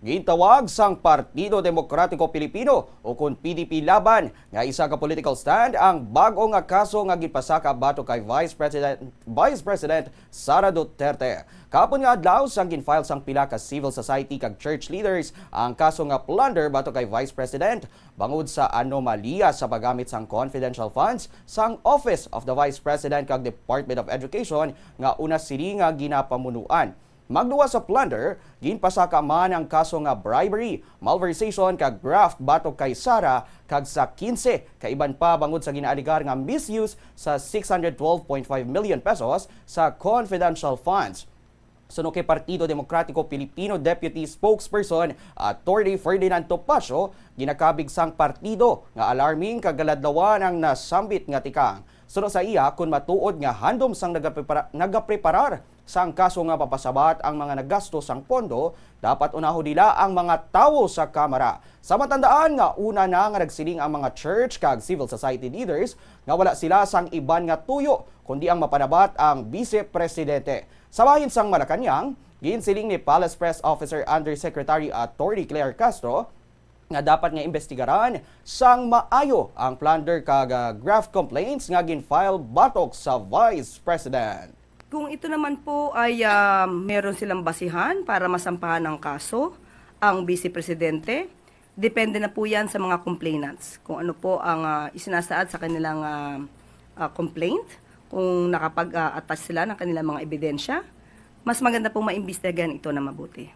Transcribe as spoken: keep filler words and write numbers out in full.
Gintawag sang Partido Demokratiko Pilipino, o kon P D P Laban, nga isa ka political stand ang bag-o nga kaso nga ginpasaka batok kay Vice President, Vice President Sara Duterte. Kahapon nga adlaw, sang gin-file sang pila ka civil society kag church leaders ang kaso nga plunder batok kay Vice President bangod sa anomalya sa paggamit sang confidential funds sang Office of the Vice President kag Department of Education nga una sini nga ginapamunuan. Magduwa sa plunder, ginpasaka man ang kaso nga bribery, malversation kag graft batok kay Sara kag sa kinse ka iban pa bangod sa ginaaligar nga misuse sa six hundred twelve point five million pesos sa confidential funds. Suno kay Partido Demokratiko Pilipino Deputy Spokesperson Attorney Ferdinand Topacio, ginakabig sang partido nga alarming kag galadlawan ang nasambit nga tikang. Suno sa iya, kun matuod nga handom sang nagaprepara-, nagapreparar sang kaso nga mapasabat ang mga naggasto sang pondo, dapat unahon nila ang mga tawo sa Kamara. Sa matandaan nga una na nga nagsiling ang mga church kag civil society leaders nga wala sila sang iban nga tuyo kundi ang mapanabat ang Bise Presidente. Sa bahin sang Malacañang, ginsiling ni Palace Press Officer Undersecretary Attorney Claire Castro nga dapat nga imbestigaran sang maayo ang plunder kag, ah, graft complaints nga gin-file batok sa Vice President. Kung ito naman po ay ah, meron silang basihan para masampahan ng kaso, ang Vice Presidente, depende na po yan sa mga complainants. Kung ano po ang ah, isinasaad sa kanilang ah, ah, complaint, kung nakapag-attach sila ng kanilang mga ebidensya, mas maganda pong maimbestigahan ito na mabuti.